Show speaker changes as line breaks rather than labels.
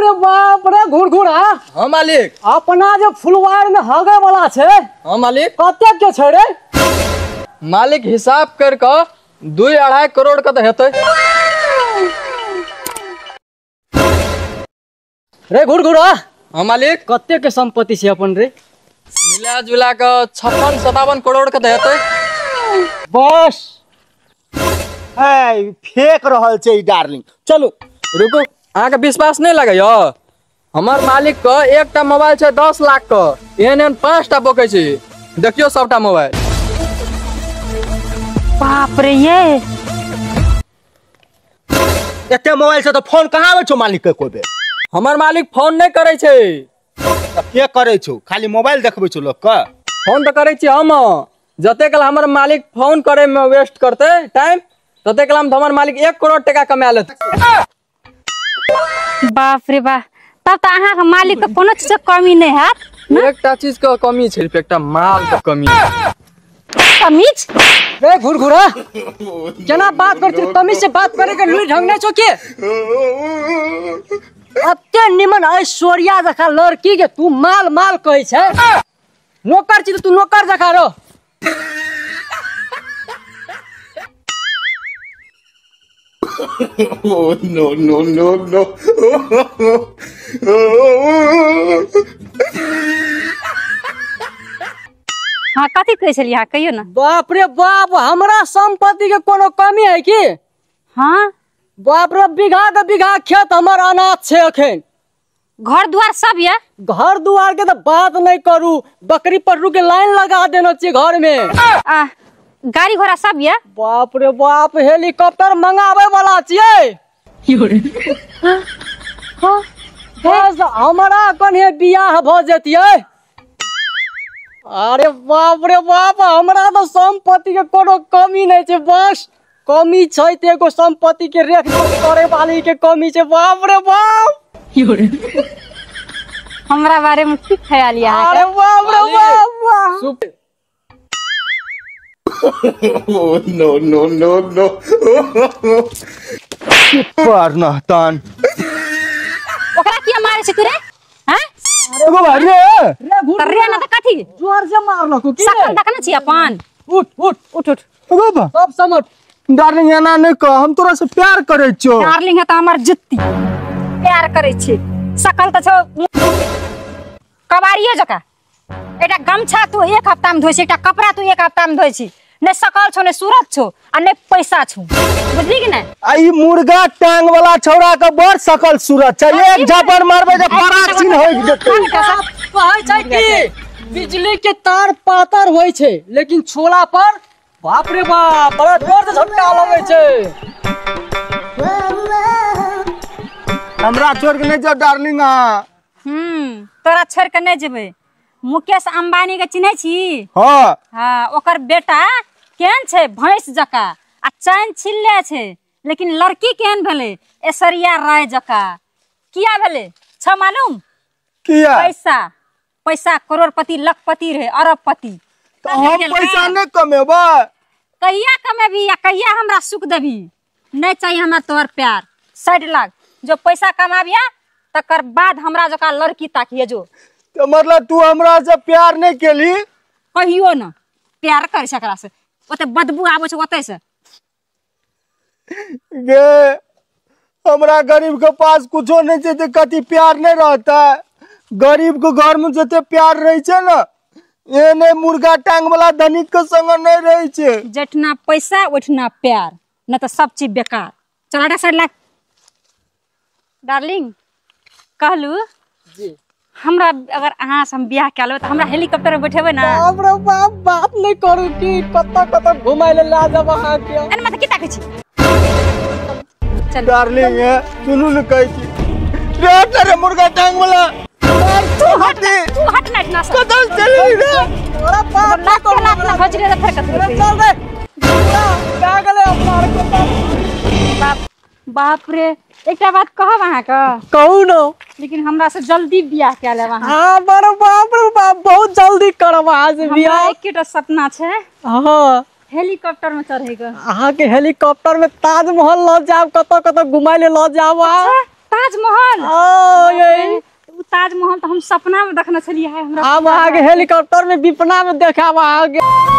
रे बाप रे घुरघुरा।
हाँ मालिक।
अपना जो फुलवार में हगे वाला छे।
हाँ मालिक।
कते के छे रे?
मालिक हिसाब कर के 2-2.5 करोड़ का तो हेतै।
रे घुरघुरा।
हाँ मालिक।
कते के संपत्ति छे अपन रे?
मिला जुला के 56-57 करोड़ का तो हेतै।
बस
है फेक रहल छे डार्लिंग। चलो
रुको, अहाँ के विश्वास नहीं लगे? हमार मालिक के एकटा मोबाइल छे 10 लाख के, एहन एहन 5टा बोकै छे। देखियो सबटा मोबाइल।
बाप रे, ये
एते मोबाइल से तो फोन कहाँ आवे छो मालिक के? कोई बेर
हमार मालिक फोन नहीं करे छे।
त के करे छो? खाली मोबाइल देखबै छो लोक के।
फोन तो करे छी हम। जते काल हमर मालिक फोन करे में वेस्ट करते टाइम, तते काल हम हमर मालिक 1 करोड़ टका कमा लेत।
बाप रे बाप, तब तो अहाँ के मालिक के कोनो चीज के कमी नहीं हैत।
एकटा चीज के कमी छै, एकटा माल के कमी।
तमीज
रे घुरघुरा, केना बात करती? तमीज से बात करे के लुई ढंग नहीं छो के? अते निमन ऐश्वर्या जखा लड़की के तू माल माल कहै छै। नौकर छी त तू नौकर जखा रह।
Oh no no no no.
हाँ कथी कहै छलियै अहाँ, कहियौ ना।
बाप रे बाप, हमरा संपत्ति के कोनो कमी है की?
हाँ
बाप रे, बीघा के बीघा खेत हमर अनाज छे अखन।
घर दुआर सब ये?
घर दुआर के तो बात नहीं करू, बकरी पटरू के लाइन लगा देना चाहिए घर में।
गाड़ी घोड़ा सब ये?
बाप रे बाप, हेलीकॉप्टर मंगावे वाला छियै।
हाँ,
बस हमरा कन्हे बियाह भ जतियै। अरे बाप रे बाप, हमरा तो संपत्ति के कोनो कमी नहीं छे। बस कमी छै त एगो संपत्ति के रेख करे वाली के कमी छे। बाप रे बाप,
हमरा बारे में की ख्याल ये?
अरे बाप रे बाप।
Oh no no no no. पर नहतान
ओकरा किया मारे छै तू रे? हां
अरे बाबा रे
रे ना त कथी
जोर से मारलको की?
सकल देखने छी अपन।
उठ उठ
उठ उठ
बाबा
सब समझ।
डार्लिंग एना नहीं कह, हम तोरा से प्यार करे छो।
डार्लिंग है त हमर जुत्ती प्यार करे छी। सकल त छौ कबाड़ियो जका। एकटा गमछा तू 1 हफ्ता में धोइ छी, एकटा कपड़ा तू 1 हफ्ता में धोइ छी। ने सकल छौ, ने सूरत छौ, आ ने पैसा छौ, बुझली कि नहीं?
आ ई मुर्गा टांग वाला छौड़ा के बड़ सकल सूरत छै, एक झापड़ मारबै त पराक्षीन होय जेतै।
कहै छै कि बिजली के तार पातर होय छै, लेकिन छोला पर बाप रे बाप बड़ा जोर से झटका लगै छै।
हमरा छोड़ के नहीं जाओ डार्लिंग।
तोरा छोड़ के नहीं जेबै। मुकेश अंबानी के चिन्है छी?
हाँ
हाँ, ओकर बेटा केहन छै? भैंस जका आ चैन छिलले छै, लेकिन लड़की केहन भेलै? ऐश्वर्या राय जका। किया भेलै छ मालूम?
किया?
पैसा पैसा, करोड़पति लखपति रहे, अरबपति।
तो हम पैसा नहीं कमेबै?
कहिया कमेबी आ कहिया हमरा सुख देबी? नहीं चाहिए हमरा तोहर प्यार। 60 लाख जो पैसा कमाबिया तकर बाद हमरा जका लड़की ताकिए जो।
तो मतलब तू हमरा से प्यार नहीं केली?
कहियो न प्यार कर सकरा से, ओते बदबू आबै छै ओते से।
गे हमरा गरीब के पास कुछो नहीं छै त कथी प्यार नहीं रहता। गरीब के घर में जते प्यार रहे छै ना, एने मुर्गा टांग वाला धनिक के संग नहीं रहे छै।
जठना पैसा ओठना प्यार, न त सब चीज बेकार। चल हटा 60 लाख। डार्लिंग कहलू
जी,
हमरा अगर अहाँ से हम बियाह कए लेबै त हमरा हेलीकॉप्टर में बैठेबै ना?
बाप रे बाप, बात नहीं करू की कत कत घुमाय ले ला जाब अहाँ के।
एना मत की ताकै छी? चल
डार्लिंग सुनू न कहै छी रे रे मुर्गा टांग वाला।
तू हट, तू हट ना इतना से।
कतौ चली रे।
तोरा बाप
लाख लाख ना खर्च रे, फेर कतौ
चल रे। का गेलै अपना आर के
बाप। बाप रे, एकटा बात कहब अहाँ के?
कहू न।
लेकिन हमरा से जल्दी बियाह कए लेब अहाँ।
हाँ बड़ बाप रे बाप, बहुत जल्दी करब अहाँ से बियाह।
एकेटा सपना छै।
हाँ
हेलीकॉप्टर में चढ़े के।
अहाँ के हेलीकॉप्टर में ताजमहल ल जाब, कतौ कतौ घुमाय ले ल जाब।
अच्छा, ताजमहल?
ओ ये
उ ताजमहल तऽ हम सपना में देखने छलियै है हमरा।
आब अहाँके हेलीकॉप्टर में विपना में देखाब अहाँके।